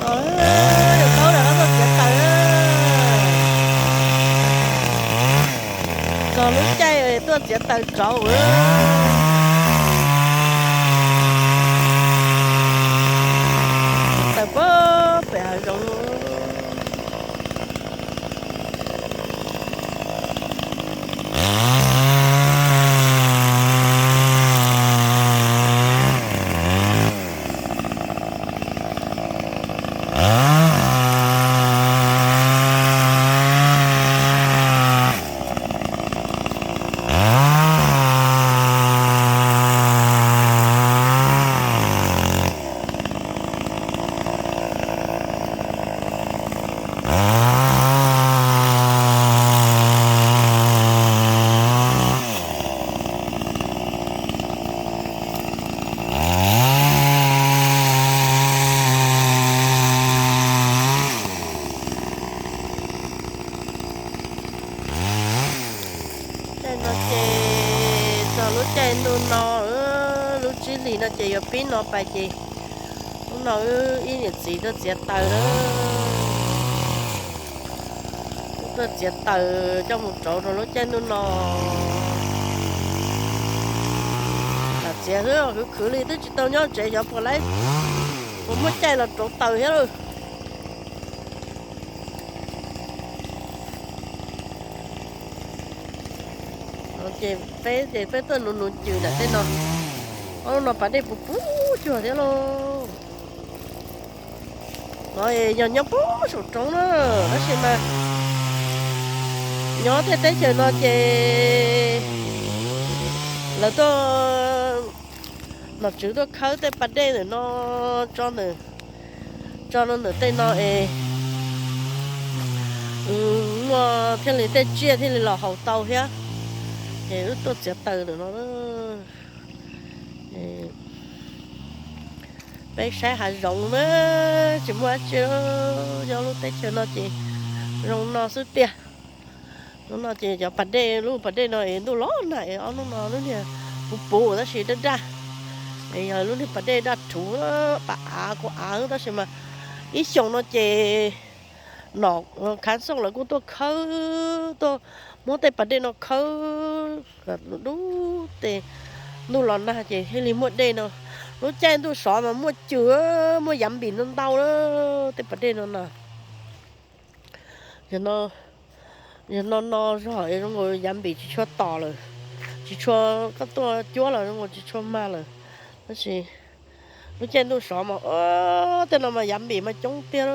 Yawg Taub rov qab tuaj txiav taws. Txog lub caij tuaj txiav taws rauv. Taws pem hav zoov. Caij no ces txog lub caij ntuj no, lub tsib hlis no ces yuav pib no pais ces lub no wb ib niam txiv tuaj txiav taws na. Wb tuaj txiav taws coj mus rauv rau lub caij ntuj no. Lam txiav xwb khwv khwv li twb tsis tau nyob tsev xyov puas laib, puas muaj caij los rauv taws thiab lauj. Ces peb ces peb tuaj nuv nuv cws nram tej no. Ob lub no pas dej puv puv cuag thiab lauj. No yog nyob puag saum roob na, tab sis mas nyob tej teb chaws no ces lawv tuaj, nom tswv tuaj khawb tej pas dej ntawm no tso ntawm, tso rau ntawm tej no es muaj thiaj li tej tsiaj thiaj li los haus tau thiab. Ces wb tuaj txiav taws ntawm no. Peb saib hav zoov na, tsis muaj dab tsi, nyob lub teb chaws no ces zoo no xwb tiag. Lub no ces cov pas dej, lub pas dej no es ntuj los nag es ob hnub no lub niag puv puv tab sis daj daj. Es yog lub niag pas dej daj rhuv, pas av kuv av tab sis mas ib xyoos no ces nom khav xooj lawv kuj tuaj khawb, tuaj muab tej pas dej no khawb dub dub tes ntuj los nag ces thiaj li muaj dej no. Lub caij ntuj sov mas muaj cws, muaj yav npim ntau ntau na, tej pas dej no na. Yog no no zog es zoo nkaus yav npim tsis tshua tom lawm, tsis tshua, koj tuaj cuab los zoo nkaus tsis tshua mag lawm. Tab sis lub caij ntuj sov mas tej no mas yav npim mas coob tiag.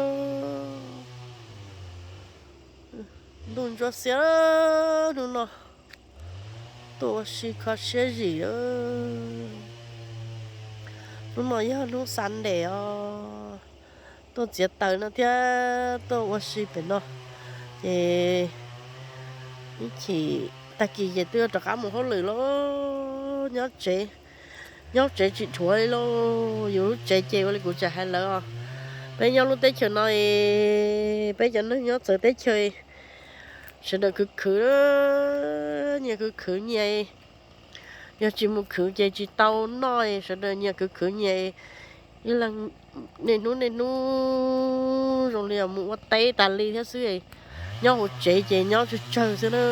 Ntuj ntsuab xiab hnub no, tuaj ua si kho siab zim. Hnub no yog hnub Sunday os, tuaj txiav taws no thiab tuaj ua si pem no. Ces ib chim tag kis ces twb rov qab mus hauj lwm lauj. Nyob tsev, nyob tsev tsis dhuav li lauj. Yus lub tsev ces ua li kuv tseem hais lawv os, peb nyob lub teb chaws no, peb cov neeg nyob txawv teb chaws, sawv daws khwv khwv, nyias khwv khwv nyias. Yog tsis mus khwv ces tsis tau noj, sawv daws nyias khwv khwv nyias. Ib leeg niaj hnub niaj hnub zoo li mus ua teb tas li thiab xwb. Nyob hauv tsev ces nyob tsawg tsawg xwb na.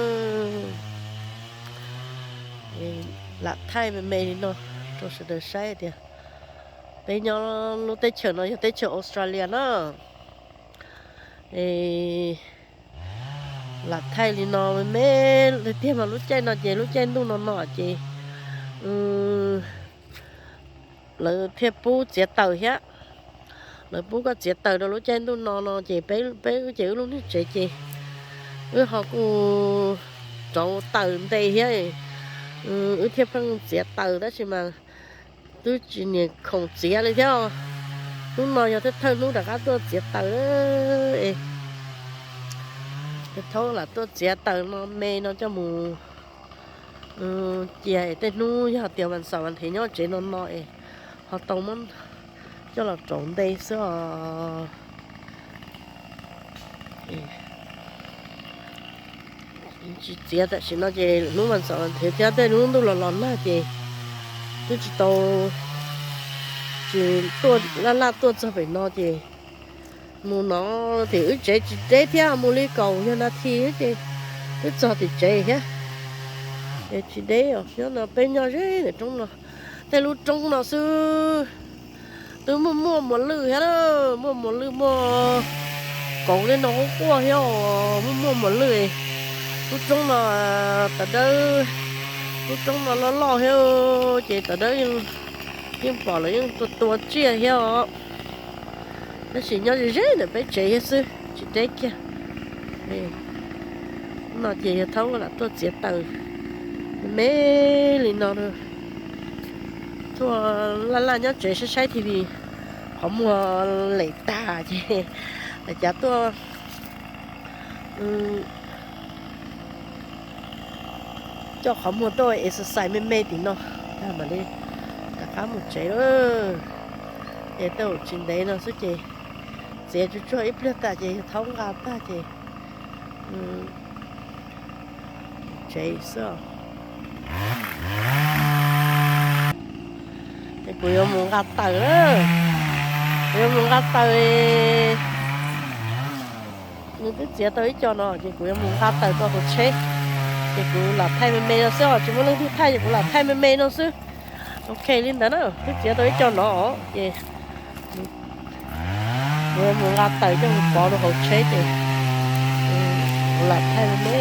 Lam thaij me me li no rau sawv daws saib tias peb nyob lub teb chaws no yog teb chaws Australia na. Lam thaij li no me me tiag mas lub caij no ces lub caij ntuj no no ces lawv thiaj pub txiav taws thiab. Lawv pub koj txiav taws rau lub caij ntuj no no ces peb, peb ces wb lub niag tsev ces wb ho kuj rauv taws nte thiab. Wb thiaj pheej txiav taws tab sis mas twb tsis niam khoom txiav li thiab. Hnub no yog thawj thawj hnub rov qab tuaj txiav taws. Thaub lam tuaj txiav taws no me no coj mus cia tej hnub yog tias vas xaum vas thiv nyob tsev no no es ho tau muab coj los rauv nte xwb os. Tsis txiav tam sim no ces hnub vas xaum vas thiv thiab tej hnub ntuj los los nag ces twb tsis tau, tsis tuaj laj laj tuaj txog pem no ces Mus no tim wb tsev tsis deb thiab, mus li kaum yog nas this ces twb txog tim tsev thiab. Es tsis deb os, nyob no peb nyob ze ntawm roob no. Tej lub roob no xwb twb muaj muaj muas lwj thiab na, muaj muas lwj muaj kauv tej no quaj quaj thiab os, muaj muaj muas lwj. Lub roob no tawv dawb, lub roob no loj loj thiab ces tawv dawb yeej pom lawv yeej tua tua tsiaj thiab os. Tab sis nyob ze ze ntawm peb tsev thiab xwb tsis deb kiag. No ces yawg Thaub nkawd lam tuaj txiav taws me me li no. Tuaj laj laj nyob tsev saib saib T V, qhov muag lem tag ces cas tuaj coj qhov muag tuaj exercise me me tim no, tag mam li rov qab mus tsev lawm. Ces tej zaum tsis ntev no xwb ces txiav tsuag tsuag ib pliag tas ces yawg Thaub nqa tag ces tsev xwb. Ces kuv yuav mus nqa taws na, kuv yuav mus nqa taws. Nws twb txiav tau ib co no ces kuv yuav mus nqa taws rau hauv tsheb. Ces kuv lam thaij me me no xwb os, tsis muaj leej twg thaij ces kuv lam thaij me me no xwb. Ok li ntawd na, twb txiav tau ib co no ces kuv yuav mus nqa taws coj mus pov rau hauv tsheb ces kuv lam thaij me me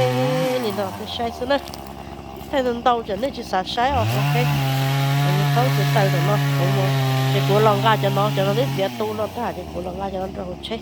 li no peb saib xwb na. Thaij ntau ntau tsam nej tsis xav saib os. Ok, thaub txiav taws tam no, ces kuv los nqa cov no, cov no twb txiav tu no tag ces kuv los nqa cov no rau hauv tsheb.